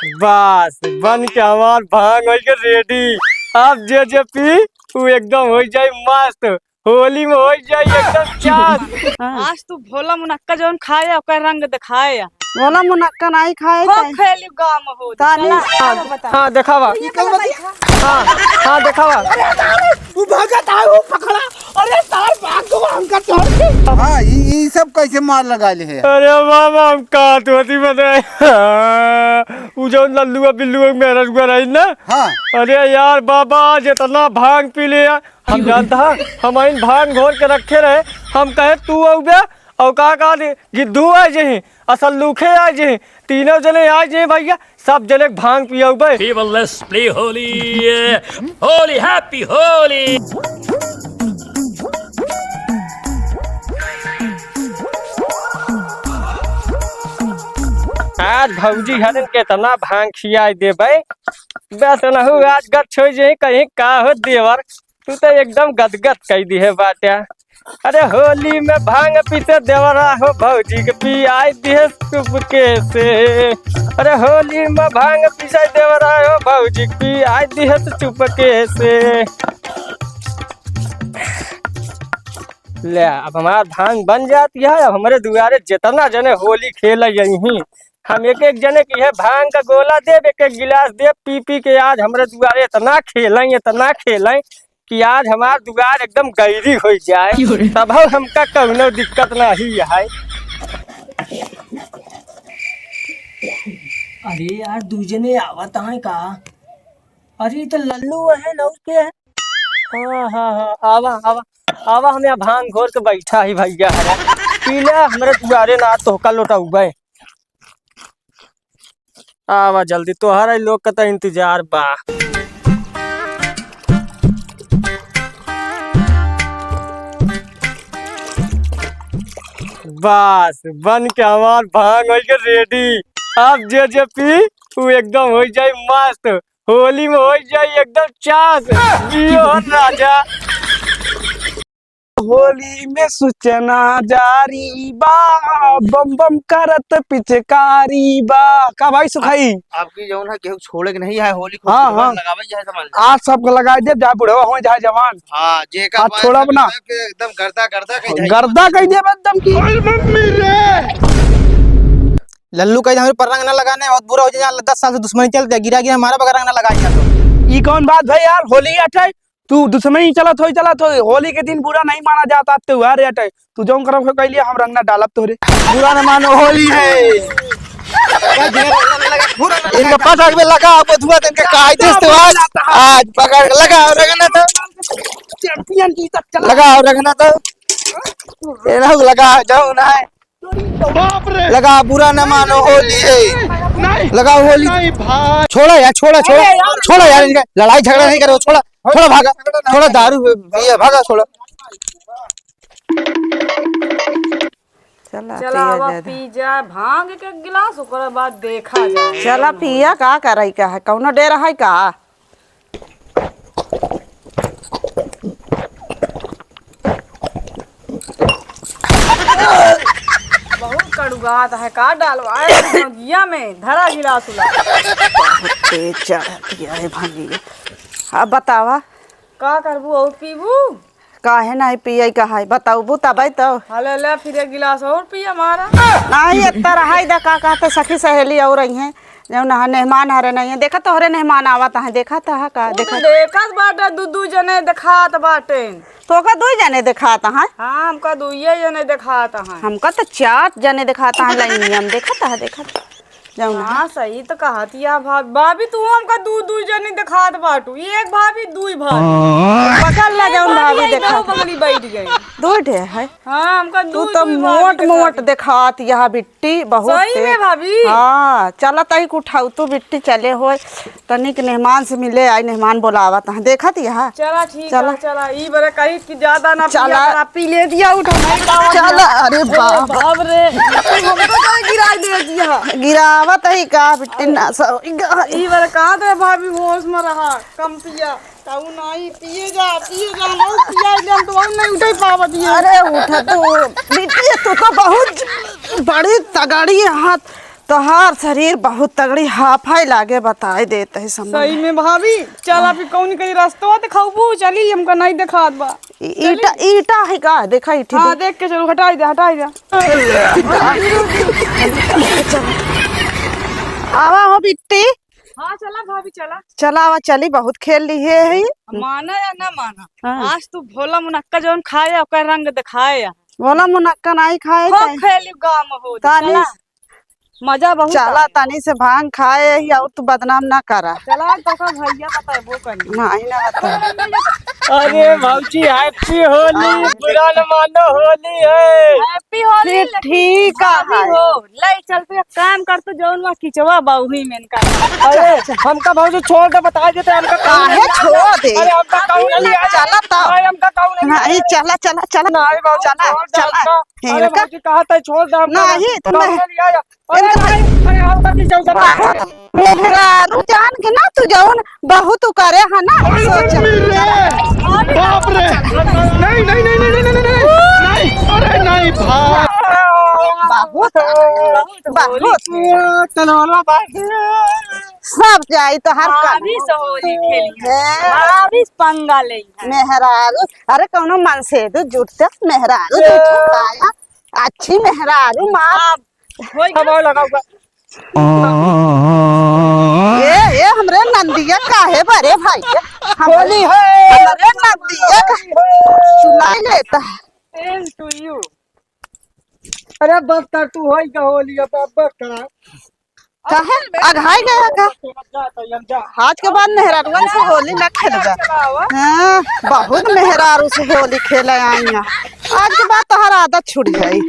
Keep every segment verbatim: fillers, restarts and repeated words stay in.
बस, बन के हमार भांग होइ के ready। अब जे जे पी, उ एकदम होइ जाई मस्त। होली में होइ जाई एकदम चास। हाँ। आज तू भोला मुनक्का जौन खाए, ओकर रंग दिखाए। भोला मुनक्का नाहीं खाए, हो चाहे खेली गाँव में होली। तानी। चला, हाँ, अब बता। हाँ, देखावा। हाँ, हाँ, देखावा। उ भागत है, उ पकड़ा। अरे सार, भाग गवा हमका छोड़ के। हाँ, ई, ई सब कैसे मार लगा ले है? अरे बाबा, हम का तो होती बताए। उ जौन लल्लुआ बिल्लुआ मेहररुआ रही ना। हाँ। अरे यार बाबा, आज इतना भांग पी ले यार। हम जानता है, हम आइन भांग घोर के रखे रहे। हम कहे तू अउबे, और का का दे, गिद्धू आ जही, असल लूखे आ जही, तीनों जने आ जही भैया, सब जने भांग पियउबे। He will let's play Holi, Holi, happy Holi। आज भौजी हरन केतना भांग खियाई देबे, बस नहु आज गच होइ जही, कहीं का हो देवर, तू तो एकदम गदगद कई दिहे बाटे। अरे होली में भांग पीसे देवरा हो भौजी के पियाई दिहे चुपके से। अरे होली में भांग पीसे देवरा हो भौजी के पियाई दिहे चुपके से। ले, अब हमार भांग बन जाती है। अब हमरे दुआरे जितना जने होली खेल यही, हम एक एक जने के इहे भांग का गोला देब, एक एक गिलास देब, पी पी के आज हमरे दुआरे इतना खेलें, इतना खेलें कि आज हमार दुआर एकदम गैरी होइ जाए। क्यों रे? तब हमका कउनो दिक्कत नाहीं है। अरे यार, दुइ जने आवत हैं का? अरे, ई तो लल्लू है ना, और के है? हाँ, हाँ, हाँ, आवा, आवा, आवा, हम यहाँ भांग घोर के बैठा ही भैया है। पी ले, हमरे दुआरे ना तोहका लोटउबे। आवा जल्दी, तोहरा लोग का तो इंतजार बा। बस, बन के हमार भांग होइ के ready। अब जे जे पी, उ एकदम होइ जाई मस्त। होली में होइ जाई एकदम चास। जियो हो राजा। होली में सूचना जारी बा, बम बम करत पिचकारी बा। का भाई सुखाई? आपकी जौन है, केहू छोड़े के नहीं है, होली खूब हाँ, हाँ। लगावे जाए, समझ ले। आज सबके लगाई देब, चाहे बुढ़वा होइ, चाहे जवान। हाँ, जेका आज बात छोड़ब ना। एकदम गर्दा, गर्दा कह जाए। गर्दा कह देब एकदम की। अरे मम्मी रे। लल्लू कह दे, हमरे पर रंग ना लगाने, बहुत बुरा होइ जाए, दस साल से दुश्मनी चलते, गिरा गिरा मारा, बगैर रंग ना लगाए तो। ई कौन बात भाई यार, होली अटे, तू दुश्मनी चलत होई, चलत होई, होली के दिन बुरा नहीं माना जाता, त्योहार अटे। तू जौन करब कह लिया, हम रंग ना डालब तोहरे। बुरा न मानो, होली है। इनका पटक में लगा, बथुआ, इनका कायदे से आज, आज पकड़, लगा रंग ना तो। चैंपियन की तक चला। लगा रंग ना तो। ये ना लगा, जाओ ना है। बाप रे। लगा, बुरा न मानो, होली है। नहीं। लगा होली। नहीं भाई। छोड़ा यार, छोड़ा, छोड़ा। अरे यार। छोड़ा यार, इनका लड़ाई झगड़ा नहीं करो, छोड़ा, छोड़ा, भागा, थोड़ा दारू पिए, भागा, छोड़ा। चला, चला, पिया अब जाए। पी जा भांग के एक गिलास, ओकरे बाद देखा जाए। चला, पिया, का करई का है, कौनो डेर है का? बहुत कड़ुआत है, का डालवा है भंगिया में? धरा गिलास उला। बहुत तेज चढ़त है भंगिया। अब बतावा। का करबू और पीबू? काहे नहीं पिए का है, बताउबू तबे तो। हाँ, ले, ले, फिर एक गिलास और पिए हमारा। नहीं, इतना रहाई दा, का कहते सखी सहेली और आई हैं, जौन है मेहमान हरे नहीं है, देखा तोहरे मेहमान आवत हैं, देखा तो है का, तू तो देखा। देखत बाटे, दू दू जने देखात बाटे। तोका दुई जने देखात हैं? हाँ, हमका दुइये जने देखात हैं। हमका तो चार जने देखात हैं, लाइन में हम देखा था, देखा था। जाओ ना। हाँ, सही तो कहत या भाभी। भाभी, तू हमका दू, दू जनी देखात बाटू। एक भाभी, दुई भाभी। पकड़ ला, जौन भाभी भाभी आई, देखा। दो बंगली बैठ गई। दो ठे है। हाँ, हमका तू दुई, तो दुई भाभी मोट, देखात मोट है। देखात यह बिट्टी, बहुत सही तेज। में भाभी? हाँ, चला तही उठाऊ तू बिट्टी चले होए। तनिक मेहमान से मिले आई, मेहमान बोलावत हैं। देखत यह? चला, ठीक चला। है, चला। ई बरे कही कि ज्यादा ना चला। पिया करा, पी ले दिया, उठा नहीं पावत चला, है। अरे अरे बाप। बाप रे, हमको तो गिरा दे दिया। गिरावत है का, बिट्टी नासा होई गा। ई बरे कहा थे भाभी, होश में रहा, कम पिया। ताऊ नहीं, पिए जा, पिए जा, नहीं पिया जा, तो हम नहीं उठे पावत ये। अरे उठा तू, बिट्टी, तू तो बहुत बड़ी तगड़ी हाथ। तोहार शरीर बहुत तगड़ी हाफाई लागे, बताई देत ही समझ। सही में भाभी, चल आप कौन करी रस्तवा देखाउबू, चली हमका नहीं देखात बा। ई-, ईटा, ईटा है का? देखा ईटी हाँ, दे। देख के चलो, हटाई दे, हटाई दे। आवा हो बिट्टी। हाँ, चला भाभी, चला। चला आवा, चली, बहुत खेल लिहे है। माना या ना माना, हाँ। आज तू भोला मुनक्का जौन खाए, ओकर रंग दिखाए या। भोला मुनक्का नहीं खाए, खूब चाहे खेली गाँव में होली, तानी। चला। मजा बहुत चला, आए। तनी से भांग खाए ही और तू बदनाम ना करा। चला, तो का भैया बताबो करी। नहीं ना बता। अरे भौजी, happy होली, बुरा न मानो, होली है। Happy होली, फिर लेकिन ठीक है। भाभी हो, ले चल, तू एक काम कर, तू जौन वहाँ किचवा बा, उही में इनका। अरे, हमका भौजी छोड़ दे, बता देते, हमका कहूँ काहे नहीं छोड़ दे? अरे, हमका कहूँ नहीं लिया। चला तो। अरे, हमका कहूँ नहीं। नहीं, चला, चला, चला। नहीं, भौजी, चला, छोड़ दे चला। हमका। अरे, इनका भौजी, कहा था, छोड़ दे हमका। नहीं, कहूँ नहीं। नहीं लिया। अरे, इनका अरे, अरे, अरे, अरे, अरे, अरे, मेहरारू जान के ना तू जौन बहुत उ करे है ना, अरे, सोच। मेरे बाप रे। नहीं, नहीं, नहीं। नहीं, अरे, नहीं, भाई। बहुत, बहुत। चलो, लो, बात। सब जाई तो हर काम। भाभी से होली खेली है। हैं? भाभी से पंगा ले है। मेहरारू, अरे, कौनो मन से दू जुटते मेहरारू, दू ठो पाया। अच्छी मेहरारू, माँ। होई अब गया। और लगाओ, ए, ए, हमरे नंदिया काहे बरे भाई? हमरे, होली है। हमरे नंदिया का सुनाई लेता है। Same to you। अरे बस कर तू, होई का होली, अब, अब बस करा। काहे? अघाई गया का? जा, जा, जा। आज के बाद मेहरारुअन से होली ना खेलबा। हाँ, बहुत मेहरारू से होली खेले आई हैं। आज के बाद तोहर आदत छूट जाई।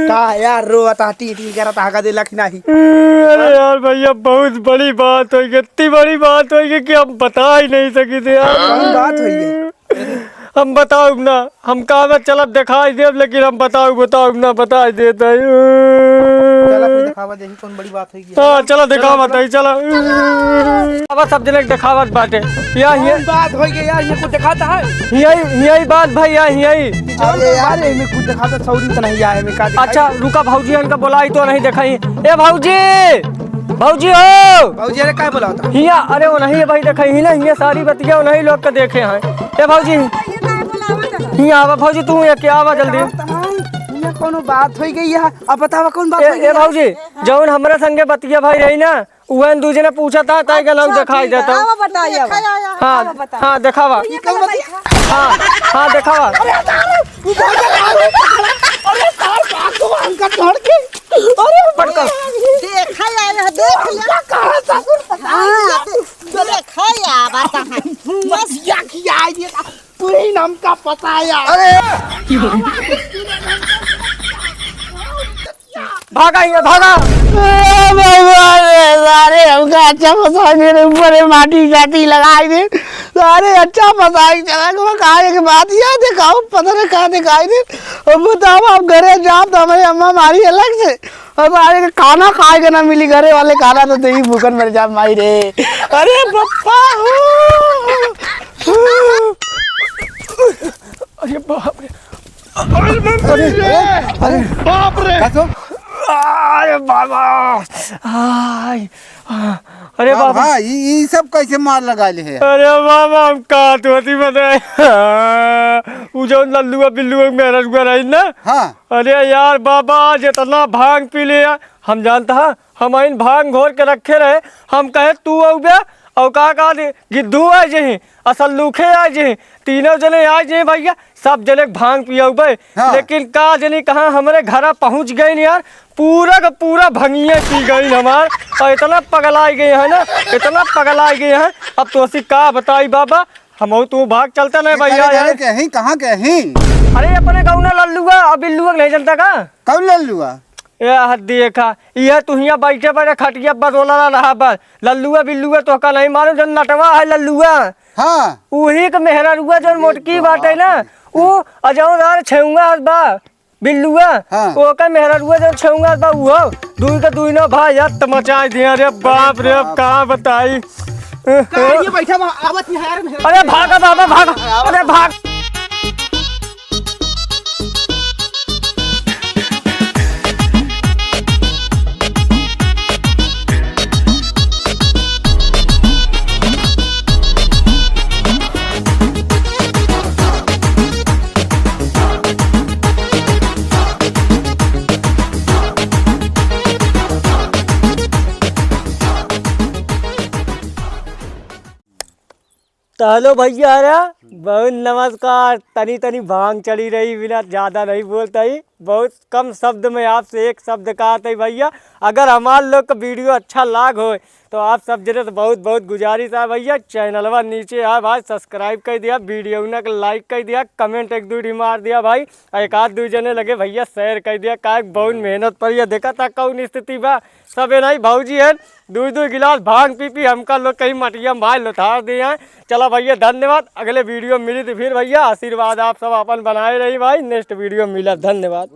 का यार, रोवत हा, टी टी करत हा, का देलक नाही? अरे यार भैया, बहुत बड़ी बात होइ गई, इतनी बड़ी बात होइ गई कि हम बता ही नहीं सकित यार। कौन बात होइ गई? हम बताउब ना, हम कहा चलब देखाई देब, लेकिन हम बताउब, बताउब ना, बताई देत है। चला फिर देखावा, देखी कौन बड़ी बात होई। हाँ, चला देखावा, चला। बताई, चला। अब सब जने देखावत बाटे। या, ये कौन बात होई गई यार, ये कुछ देखाता है? यही, यही बात भाई, या, यही। अरे यार, एमे कुछ देखाता, सौरी तो नहीं आए, एमे का देखाई? अच्छा, रुका, भौजी इनका बोलाई तो नहीं देखाई। ए भौजी, भौजी हो। भौजी, अरे का बोलावता? हिया, अरे वो नहीं है भाई, देखाई ही ना, हिया सारी बतिया वो नहीं लोग के देखे हैं। ए भौजी, हिया आवा भौजी, तू ये क्या आवा जल्दी। ये कौनो बात होई गई है? अब बतावा कौन बात ए, होई ए गई? भौजी, जौन हमरा संगे बतिया भाई रही ना, उहन दू जने पूछा था, ताई के नाम अच्छा, देखाई ठीक है। देता। आवा बताइए, आवा। हाँ, आवा बताइए। हाँ, देखावा। ये कौन बतिया? हाँ, हाँ, देखावा। अरे, तारू, तू भाग जा, तारू, तारू। अरे, तार बाप को हमका छोड़ के। अरे, पटका। देखा यार, देख लिया। कहाँ ससुर पता है? हाँ, दे-, देखा यार, बात है। बस या किया ये। तू ही नाम का पता यार। अरे! भागा हियाँ, भागा। ए भगवान रे, सारे हमका अच्छा फंसा, मेरे ऊपर ये माटी जाती लगाई दे। सारे अच्छा फंसा, चला गवा, कहाँ एक बात, या देखावा, पता नहीं कहाँ दिखाई दे। अब बतावा, अब घरे जाब तो हमरे अम्मा मारी अलग से। अब आए के खाना खाए के ना मिली, घरे वाले खाना तो देही, भूखन मर जाब माई रे। अरे पप्पा, अरे बाप रे। अरे, अरे, अरे, बाप रे। का तो? अरे बाबा। आय, आ, अरे बाबा। बाबा, ई, ई सब कैसे मार लगा ले है? अरे बाबा, हम का तो होती बताए। उ जो लल्लुआ बिल्लुआ मेरा रुआ रही ना? हाँ। अरे यार बाबा, आज इतना भांग पी लिया, हम जानता है, हम आइन भांग घोर के रखे रहे, हम कहे तू अउबे, और का कहा दे, गिद्धू आ जही, असल लूखे आ जही, तीनों जने आ जही भैया, सब जने भांग पियउबे। हाँ। लेकिन का जनी कहाँ हमरे घरा पहुँच गइन यार, पूरा का पूरा भंगिया पी गइन हमार, और इतना पगलाई गए हैं ना, इतना पगलाई गए हैं। अब तोसी का बताई बाबा, हम तू भाग चलते नहीं भैया घरे यार। के ही, कहाँ के ही? अरे अपने गौना लल्लुआ, अब बिल्लुआ नहीं जनता का? कौन लल्लुआ? ए, हद देखा, यह तू हियाँ बैठे बैठे खटिया बदोला रहा बस। लल्लुआ बिल्लुआ तोहका नहीं मालूम, जौन नटवा है लल्लुआ। हाँ। उही के मेहररुआ जौन अरे मोटकी बाटे ना, बाप रे। उ अजौन यार छेउआ बा, बिल्लुआ। हाँ। ओकर मेहररुआ जौन छेउआ बा, उहो दुई के दुइनो भाई यार तमाचाई दिया। अरे बाप रे, अब बाप। का बताई। का ये बैठा बा, आवत नहीं यार, मेरे अरे भागा बाबा, भागा। अरे भाग। तो हेलो भैया, अरे बहुत नमस्कार। तनी तनी भांग चढ़ी रही, बिना ज्यादा नहीं बोलता ही, बहुत कम शब्द में आपसे एक शब्द कहत है भैया। अगर हमार लोग का वीडियो अच्छा लाग हो तो आप सब जने से बहुत बहुत गुजारिश है भैया, चैनलवा नीचे है भाई, सब्सक्राइब कर दिया, वीडियो के लाइक कर दिया, कमेंट एक दो ठी मार दिया भाई, और एक आध दो जने लगे भैया शेयर कर दिया। काहे बहुत मेहनत पर ये देखा था कौन स्थिति बा, सबे नहीं भौजी है, दू दू गिलास भांग पी पी हमका लोग कहीं मटिया में भाई लुथार दिए हैं। चला भैया धन्यवाद, अगले वीडियो में मिली तो फिर भैया आशीर्वाद आप सब अपन बनाए रही भाई, नेक्स्ट वीडियो में मिला, धन्यवाद।